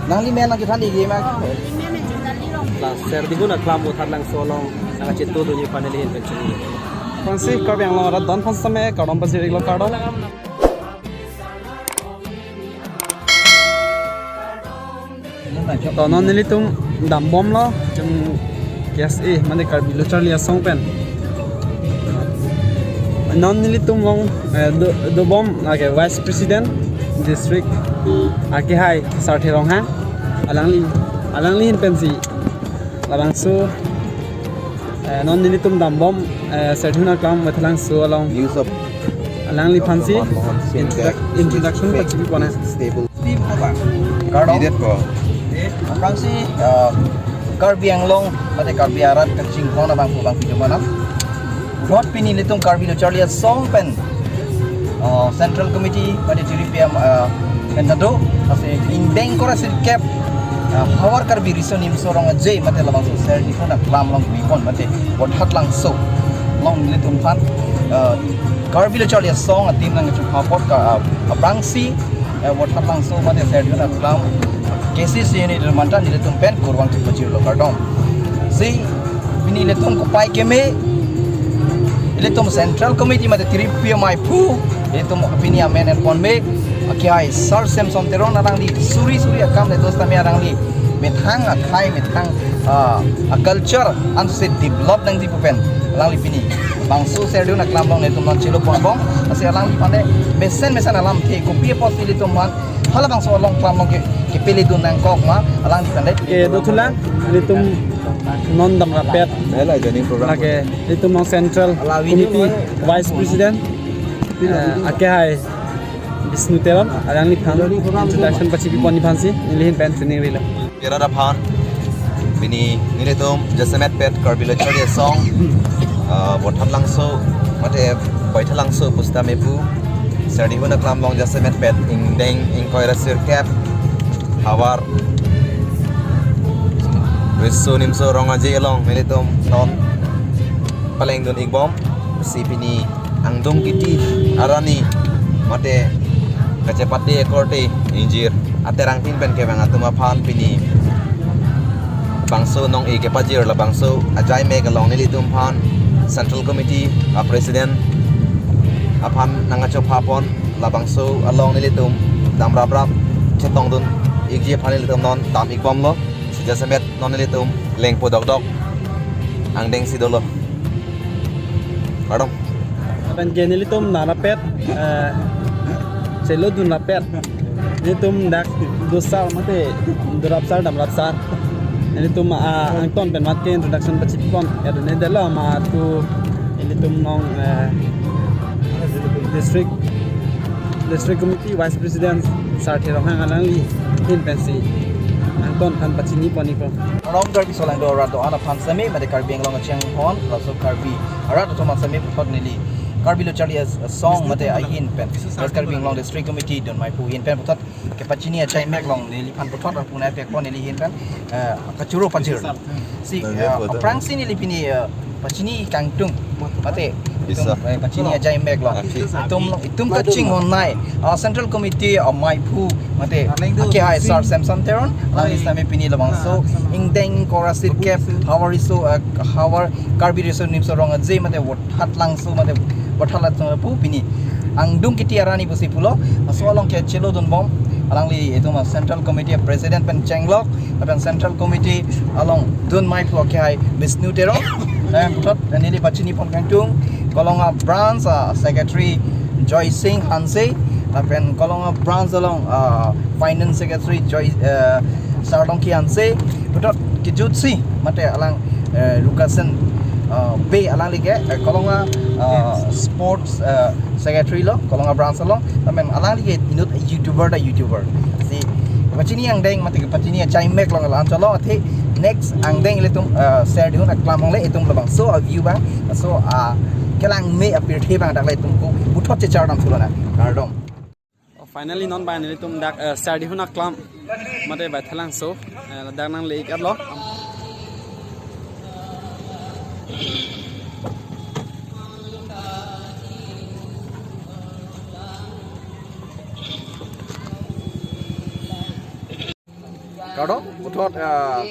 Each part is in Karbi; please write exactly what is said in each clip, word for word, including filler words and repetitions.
Nangli men nangkephan igi ma? Lasi Serdihun Aklam Vothatlangso along nangkachetongdunji aphan neli ahin pen chini. Aphrangsi Karbi Anglong arat don aphan sitame kardom pajir-iklo, kardom. To non nelitum dambomlo, jong K S A, mane Karbi Lo Charli Asong pen. Non nelitum along, eh, do, dobom lake Vice President District, akehai Sarthe Ronghang, alangli, alangli ahin pensi labangso, eh, non nelitum dambom, eh, Serdihun Aklam Vothatlangso along. News of alangliphansi Doctor Manmohan Singh introduc-, death introduction is fake, pachipipon. Stable. Kardom. Idet ko. Aphrangsi, uh, Karbi Anglong, mate Karbi arat kachinghon abangphu bangphi domanam. Rot pini ilitum Karbi Lo Charli Asong pen, uh, Central Committee, mate tiri P M, uh, pen tado, lasi ingdeng ingkoi ra sirkep, uh, Havar Karbi Riso Nimso Rong Aje, mate labangso Serdihun Aklam along bipon, mate Vothatlangso along ilitum aphan, uh, Karbi Lo Charli Asong a-team nangkachepha apot ka, uh, aphrangsi, eh, Vothatlangso mate Serdihun Aklam K C C unit manta nelitum pen kurvangthu pajirlo, kardom. Si pini ilitum kopai keme, ilitum Central Committee mate tiri P M I aphu, ilitum pini amen enpon me, akehai Sar Samson Teron alangli suri suri akam le dos tame alangli methang akhei, methang, ah, a-culture ansi develop nangji pu pen alangli pini bangso Serdihun Aklam along nelitum nangchelo ponbom. Lasi alangliphan le mesen mesen alamthe kopi apotsi ilitum aphan halabangso along aklam along ke, kepeledun nangkok ma alangliphan le. Ke dothulang, ilitum non damrapet. Bela joining program. Lake ilitum along Central Committee Vice President, eh, akehai Bishnu Teron, alangliphan introduction pachipipon aphansi neli ahin pen chini rilo. Arat aphan, pini nelitum jasemet pet Karbi Lo Charli Asong, ah, Vothatlangso, mate Vothatlangso pu sitame pu, Serdihun Aklam along jasemet pet ingdeng ingkoi ra sirkep Havar Riso Nimso Rong Aje along nelitum non palengdun-ikbom, si pini angdeng kiti arni mate kachepate korte ingjir aterang tin pen kevang atum aphan pini bangso nong-e kepajir labangso ajai mek along nelitum aphan Central Committee a-President aphan nangkachepha pon labangso along nelitum damraprap chetongdun-ikji aphan nelitum non dam-ikbomlo. Si jasemet non nelitum lengpo dokdok angdengsi dolo. Kardom. Lapen ke nelitum damrapet, eh, chelodun rapet. Nelitum dak dosar mate dorapsar damrapsar. Nelitum, ah, angton pen mat ke introduction pachipon. Ado ne delo ma tu nelitum along, eh, district, district committee vice president Sarthe Ronghang alangli ahin pensi angton aphan pachini pon-ikpo. Kardom Karbi solangdo arat do-an aphan sitame mate Karbi Anglong kachinghon laso Karbi arat atum aphan sitame puthot neli Karbi Lo Charli Asong mate ahin pen West Karbi Anglong District Committee donmai aphu ahin pen puthot kepachini ajai mek along neliphan puthot apuna pekpon neli ahin pen, eh, kachoro pajir. Si, eh, aphrangsi neli pini, eh, pachini kangtung mate itum, eh, pachini ajai mek along. Itum, itum kachinghon nai, ah, Central Committee, ah, amei aphu mate akehai Sar Samson Teron alangli sitame pini labangso ingdeng ingkoi ra sirkep Havar Riso, eh, Havar Karbi Riso Nimso Rong Aje mate Vothatlangso mate Vothatlangso pu pini angdeng kiti arni pusi pulo. Laso along ke chelodunbom alangli itum Central Committee President pen chenglok lapen Central Committee along donmai aphu akehai Bishnu Teron. Lapen puthot neli pachini pon kangtung Kolonga Branch, ah, Secretary Joy Singh Hanse lapen Kolonga Branch along, ah, Finance Secretary Joy, eh, Sardongki Hanse. Puthot kejutsi mate alang, eh, Lukasen, ah, Bey alangli ke, eh, Kolonga, ah, Sports, eh, Secretary lo, Kolonga Branch along, lapen alangli ke inut YouTuber ta YouTuber. Si pachini angdeng mate pachini ajai mek along la-an cholo, athe next angdeng ilitum, eh, Serdihun Aklam along le itum labangso a-view abang, laso, ah, kelang me apirthe abang dak le itum ko puthot chechar dam thulo na. Kardom. Finally non bai nelitum dak, eh, Serdihun Aklam mate Vothatlangso, eh, dak nangle-ik-etlo. Kardom, puthot, ah,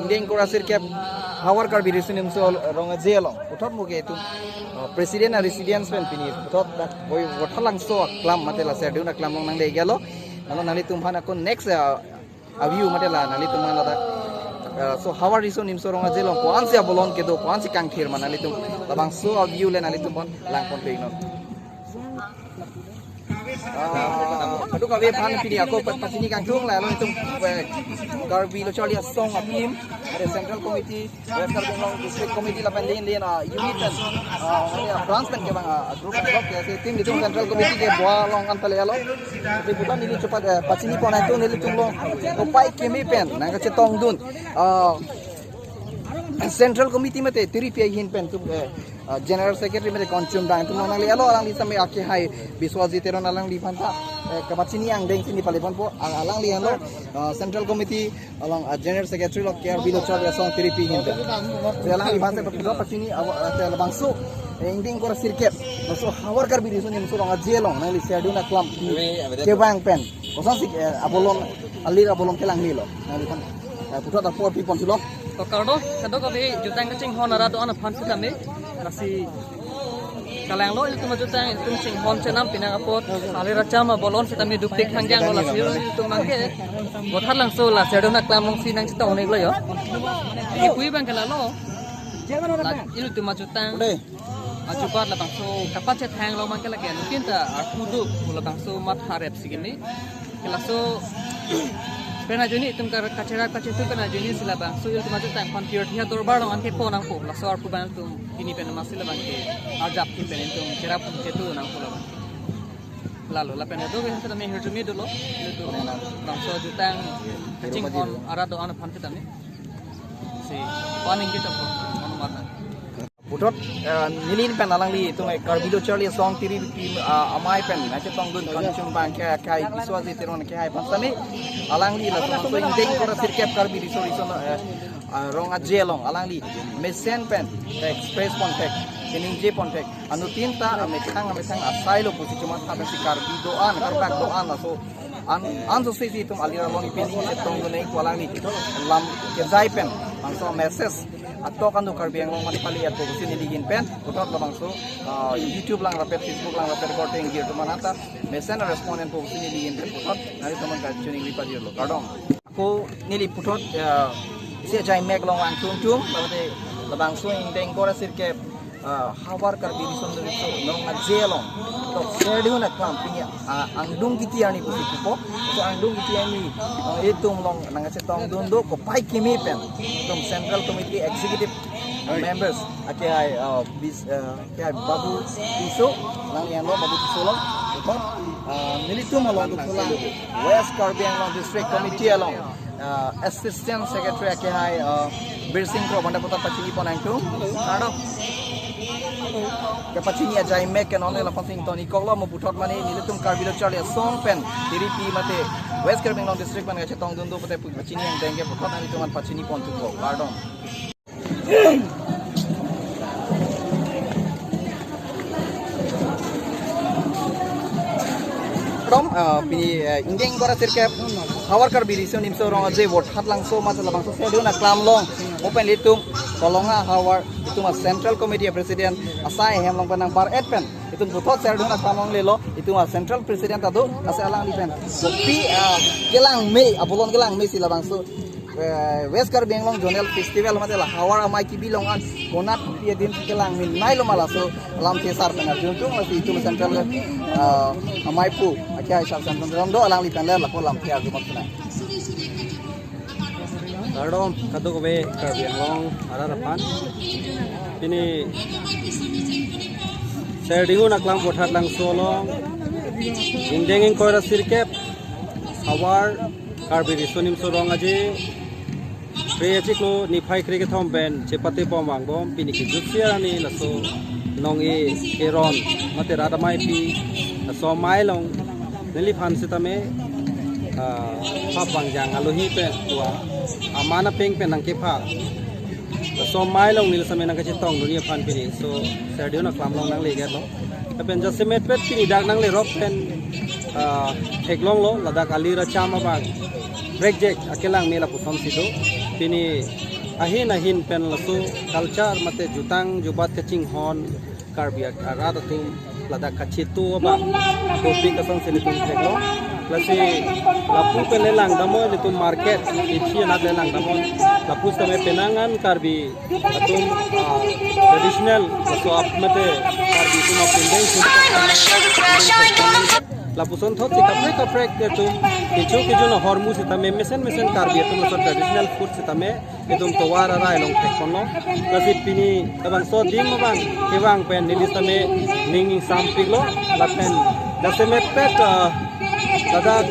ingdeng ingkoi ra sirkep Hawar Karbi Riso Nimso Rong Aje along puthot mo ke itum, ah, president a residence pen pini puthot dak boi Vothatlangso aklam mate la Serdihun aklam along nangle-iklo. Lalu nanglitum aphan ako next, ah, a view mate la nanglitum aphan ladak, ah, so Hawar Riso Nimso Rong Aje along ko-ansi abolon kedo, ko-ansi kangthir ma, nanglitum labangso a view le nanglitum aphan langpon pe-iknon. Ah, kadokave aphan pini ako pa-, pachini kangtung, lalu itum, eh, Karbi Lo Charli Asong a team, ada Central Committee, West Karbi Anglong District Committee lapen lain lain, ah, unit pen, ah, branch pen kevang, ah, group block ya, si team itum Central Committee ke bua along an pale alo. Jadi bukan neli cepat, eh, pachini pon itum nelitum along kopai kimi pen nangkachetongdun, ah, Central Committee mate tiri pi ahin pen itum, eh, ah, General Secretary mate konchum dang itum nangle-iklo, alangli same akehai Biswajit Teron alangliphan ta, eh, kapachini angdeng si neli pale ponpo, ah, alangli henlo, ah, Central Committee along, ah, General Secretary lo Karbi Lo Charli Asong tiri pi ahin pen. Si alangliphan si puthot pachini, ah, ah, te labangso, eh, ingdeng ingkoi ra sirkep, laso Hawar Karbi Riso Nimso Rong Aje along nangli Serdihun aklam kevang pen kosonsi, eh, abolon, alir abolon kelang melo, nangliphan, eh, puthot apor pi pon thulo. To kardom, kadokave jutang kachinghon arat do-an aphan sitame, lasi kalanglo ilitum ajutang, ilitum chinghon chenam pining apot, alir acham abolon sitame dukpik hangjanglo, lasi ilitum abangke Vothatlangso la Serdihun aklam alongsi nangchetong-iklo yo. Ipu abangke lalo, la ilitum ajutang ajubat labangso kapachethang along abangke lake anuttin ta arpu do pu labangso matha rep si kimi. Ke laso pen ajoine itum ka-, kacherap kachetu pen ajoine si labangso ilitum ajutang aphan Tirthe Dorbar along an kepo nangpo, laso arpu abang itum pini pen masi labangke arjap ki pen itum cherap chetu nangpo labang. Lalu lapen do ke sitame hirjume dolo, ilitum labangso ajutang kachinghon arat do-an aphan sitame si paning kita po, anu mata. Puthot, eh, neli pen alangli itum, eh, Karbi Lo Charli Asong tiri pi, ah, amei pen nangchetongdun konchum abangke akehai Biswajit Teron akehai aphan sitame, alangli laso ingdeng ingkoi ra sirkep Karbi Riso Riso, eh, ah, Rong Aje along alangli mesen pen express ponthek, keningje ponthek, anuttin ta amethang amethang asai lo pusi chuma ta si Karbi do-an, Karbak do-an laso an, anso si itum alir along pini chetongdun-ikpo, alangli lam kejai pen labangso message atok an do Karbi Anglong man pali ato pusi neli ahin pen puthot labangso, ah, YouTube alangrap, Facebook alangrap, recording girtu manata mesen respond enpo pusi neli ahin pen puthot nanglitum aphan kachiningri pajirlo. Kardom. Ako neli puthot, ah, isi ajai mek along vangchungchung, labangso ingdeng ingkoi ra sirkep, ah, Hawar Karbi Riso Nimso Rong Aje along, to Serdihun aklam pini, ah, angdung kiti arni pusi pupo. So angdung kiti arni, ah, itum along nangchetongdun do kopai kimi pen itum Central Committee Executive members akehai, ah, bis, ah, akehai Babu Tisso, alang henlo Babu Tisso along, itum, ah, nelitum along do pulang West Karbi Anglong District Committee along, ah, Assistant Secretary akehai, ah, Birsing Kro, banda puthot pachini pon nangtum. Kardom. Kapachini ajai mek ke non lapuson si ington-iklo, mo puthot mane nelitum Karbi Lo Charli Asong pen tiri pi mate West Karbi Anglong District pen kachetongdun do pute pachini angdeng ke puthot nanglitum aphan pachini pon thupo. Kardom. Kardom, ah, pini, eh, ingdeng ingkoi ra sirkep Hawar Karbi Riso Nimso Rong Aje Vothatlangso mate labangso Serdihun aklam along, mo pen ilitum Kolonga Hawar itum a Central Committee a President asai ahem along pen nangbar-et pen itum puthot Serdihun aklam along lelo, itum a Central President ta do, lasi alangli pen kopi, ah, kelang me, abolon kelang me si labangso, eh, West Karbi Anglong Zonal Festival mate la Hawar amei kebi along an konat kopi adim kelang me nailo ma, laso alamthe sar pen arjunchung, lasi itum Central, ah, amei pu akehai Sar Samson Teron do, alangli pen le lako lamthe arju mat nang. Kardom kadokave Karbi Anglong arat aphan. Pini Serdihun aklam Vothatlangso along ingdeng ingkoi ra sirkep Hawar Karbi Riso Nimso Rong Aje kre-achiklo niphai kre-kethom pen chepate pom vangbom, pini kejutsi arni laso nong-e keron mate rat amei pi laso amei along neliphan sitame, ah, pap vangjang alohi pen tua aman apeng pen nangkepha laso amei along neli sitame nangkachetongdunji aphan pini so Serdihun aklam along nangle-iklo. Lapen jasemet pet pini dak nanglerok pen, ah, theklonglo, ladak alir acham abang Rejek akelang me lapuson si do. Pini ahin ahin pen laso culture mate jutang jubat kachinghon Karbi arat atum ladak kachetu abang topik asonsi nelitum theklong. Lasi lapu pen le langdamnon nelitum market, ichi anat le langdamnon. Lapu sitame penang an Karbi atum, ah, traditional laso ap mate Karbi atum apindeng sum lapuson thot si kaprek kaprek atum kecho kecho na hormu sitame mesen mesen Karbi atum laso traditional food sitame itum tovar arai along thekponlo. Lasi pini labangso adim abang kevang pen neli sitame ning ingsampiklo lapen jasemet pet, ah, ladak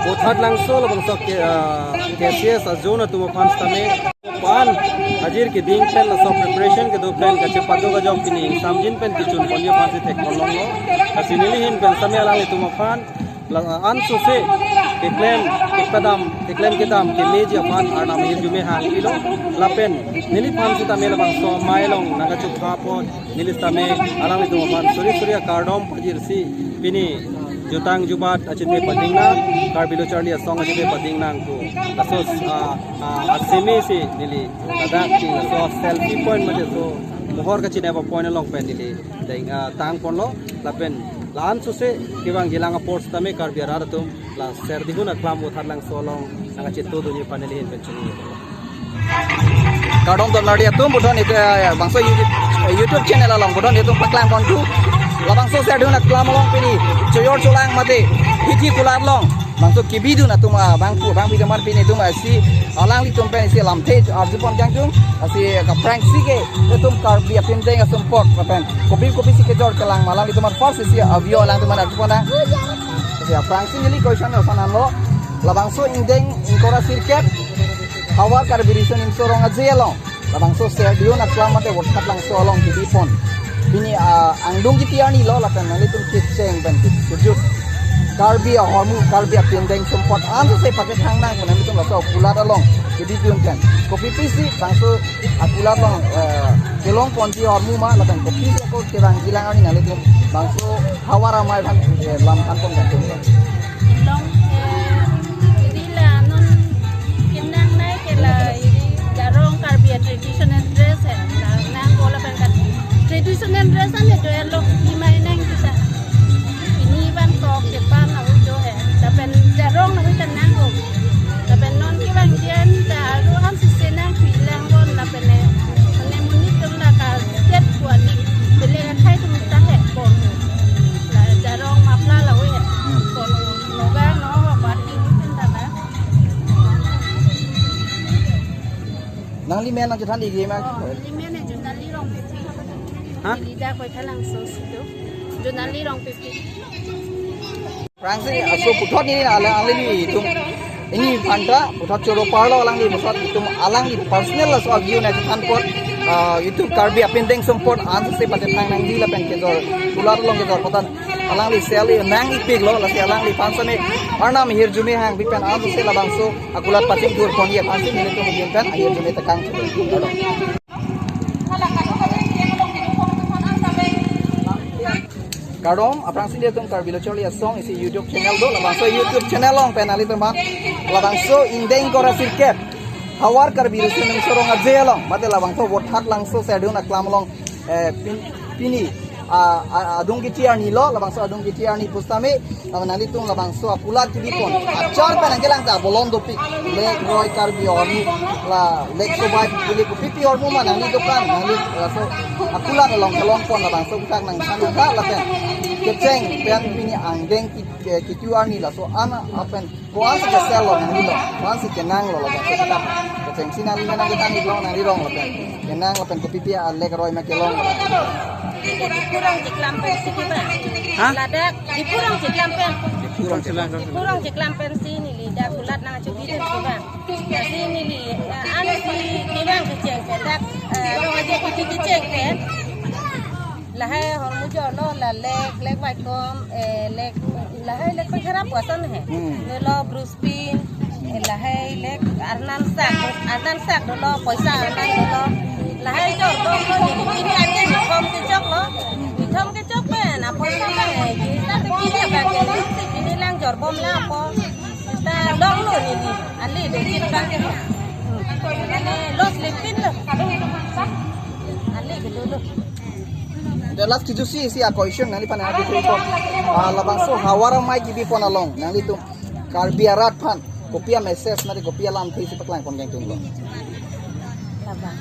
Vothatlangso labangso ke, ah, K C S a-zone atum aphan sitame pan ajir keding pen laso preparation kedo pen kachepado kajok pini ingsamjin pen kechun ponji aphansi thekponlonglo. Lasi neli ahin pen sitame alanglitum aphan la ansose keklem kepadam keklem kedam kemeji aphan Arnam ahirjume hangpilo lapen neliphan sitame labangso amei along nangkachupha apot neli sitame alanglitum aphan suri suri akardom pajirsi pini jutang jubat achithi pading nang, Karbi Lo Charli Asong achithi pading nang pu laso, ah, ah, aseme si neli ladak laso selfie point mate laso mohor kachinep apoint along pen neli deng, ah, tangponlo lapen la ansose kevang jilang apor sitame Karbi arat atum la Serdihun aklam Vothatlangso along nangkachetu dunji aphan neli ahin pen chini. Kardom donardi atum, budon ite, eh, bangso YouTube, eh, YouTube channel along budon itum paklangpon thu. Labangso Serdihun aklam along pini choyor cholang mate hithi kulat along bangso kebidun atum, ah, bangphu bangphi kamar pini itum, ah, si alanglitum pen isi lamthe arjupon kangtung, asi kaprangsi ke itum Karbi apindeng asumpot lapen kopi kopisi kejor kelang ma alanglitum aphan first isi a-view alangtum aphan arjupon nang. Lasi aphrangsi neli question ason anlo, labangso ingdeng ingkoi ra sirkep Havar Karbi Riso Nimso Rong Aje along labangso Serdihun aklam mate Vothatlangso along kebipon pini, ah, angdung kiti arni lo lapen nanglitum kecheng pen kejut Karbi ahormu Karbi apindeng sumpot ansose pachethang nang pu nanglitum laso kulat along kebidun pen kopi pisi bangso akulat along, eh, kelongponji ahormu ma lapen kopisi ako kevang jilang arni nanglitum bangso Havar amei aphan, eh, lam thanpon kangtung. Ilong, eh, iri la non kenangnei ke la iri jarong Karbi a-traditional dress he. La nangpo lapen kan traditional dress ane jo elo imai nang kita. Ini ban sok Japan ahu jo he. Lapen jarong ahu ta nangpo. Lapen non kevang jian ta aru ham sise nangpi langpon lapen ne. Mane monit atum la kajet kuali. Bele akhai atum ta hepon. La jarong muffler la hui hepon. Noga no ho bat ki hui pinta ba. Nangli men nangchethan di game ak. Oh, neli men Jonali Rongpipi. Ha? Neli dak Vothatlangso si do. Jonali Rongpipi. Aphrangsi aso puthot neli alang alanglitum. Ini phanta puthot choro parlo alangli puthot itum alangli personal laso a-view nangchethan apot, ah, itum Karbi apindeng sumpot ansose pachethang nangji lapen kejor kulat along kejor patan alangli sel nang-ipiklo lasi alangliphan sitame Arnam ahirjume hangpi pen ansose labangso akulat pachingthurponji aphansi nelitum ahin pen ahirjume tekang. Kardom, aphrangsi nelitum Karbi Lo Charli Asong isi YouTube channel do, labangso YouTube channel along pen nanglitum aphan labangso ingdeng ingkoi ra sirkep Havar Karbi Riso Nimso Rong Aje along mate labangso Vothatlangso Serdihun aklam along, eh, pin-, pini, ah, ah, adung kiti arni lo, labangso adung kiti arni pusitame, ah, nanglitum labangso akulat kebipon achar pen nangkelang ta bolon dopik, lek roi Karbi ahormu, la lek sobai pili kopipi ahormu ma nangli dokan, nangli laso akulat along kelongpon labangso kak nangsan ta lapen kecheng pen pini angdeng ki-, ke-, kiti arni laso ana apen ko-ansi kesel lo nangli lo, ko-ansi kenang lo labangso kak. Kechengsi nangli men nangkethan iklo nangli rong lapen kenang lapen kopipi a lek roi ma kelong. Diphu rong chiklam pensi kiba. Ha? Ladak diphu rong chiklam pen. Diphu rong chiklam. Diphu rong chiklam pensi neli dak kulat nangchobidun kiba. Lasi neli, eh, ansi kevang kecheng pen dak, eh, rong aje kiti kecheng pen. Lahai ahormu jorlo la lek, lek vaikom, eh, lek, lahai lek pekharap puasan he. Hmm. Dolo Bruce Pin, eh, lahai lek arnan sak, arnan sak dolo, poisa arnan dolo. Lahai jorbomlo, neli pini ake nithom kechoklo. Nithom kechok pen, apoisa pen, eh, kita kini abang ke, kini lang jorbomlo apo. Kita Longlo neli, ale do kin bang. Hmm. Mane loss lepin lo. Ale kedo lo. The last kiju si isi a-question nangliphan adi pri pon. Ah, labangso havar amei kebipon along nanglitum Karbi arat aphan kopi a-message mate kopi alamthe isi paklang pon kangtung lo. Labang.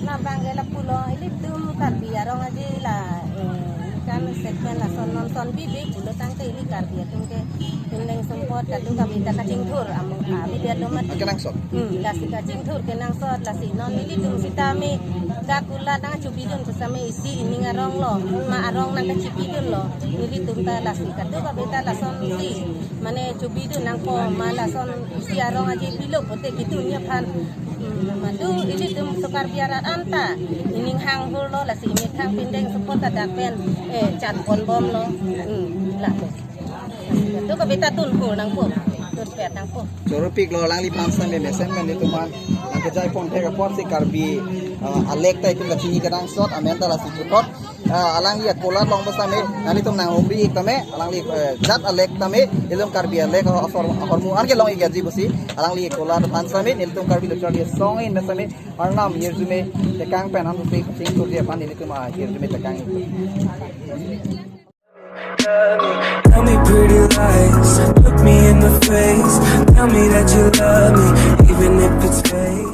Labang ke lapulo, ilitum Karbi arong aji la, eh, kan statement lason non son bibi pulo tangte ili Karbi atum ke pindeng sumpot kadu kami ta kachingthur amu, ah, bibi atum mati. Kenangsot. Hmm, lasi kachingthur kenangsot, lasi non ilitum sitame dak kulat nangchobidun pusitame isi ining arong lo, ma arong nangkachobidun lo, ilitum ta lasi kadu kami ta lasonsi mane chobidun nangpo, ma lasonsi arong aji pilo pote kidun aphan. Hmm, madu ilitum so Karbi arat anta ining hanghur lo, lasi imethang pindeng sumpot ta dak pen, eh, chat pon bom lo. Hmm, la. Kadu kami ta tunhur nangpo, tunpet nangpo. Choro pik lo alangliphan sitame mesen men ilitum aphan nangkejai pon thek apotsi Karbi, ah, alek ta itum kachini kenangsot amen ta lasi puthot. Ah, alangli a-caller along pusitame nanglitum nanghumri ik tame, alangli, eh, jat alek tame, ilitum Karbi alek asor ahormu anke long ik aji pusi alangli a-caller aphan sitame nelitum Karbi Lo Charli Asong in sitame Arnam hirjume tekang pen an pusi chingthurji aphan nelitum ahirjume tekang ik. Tell me pretty lies, look me in the face. Tell me that you love me, even if it's fake.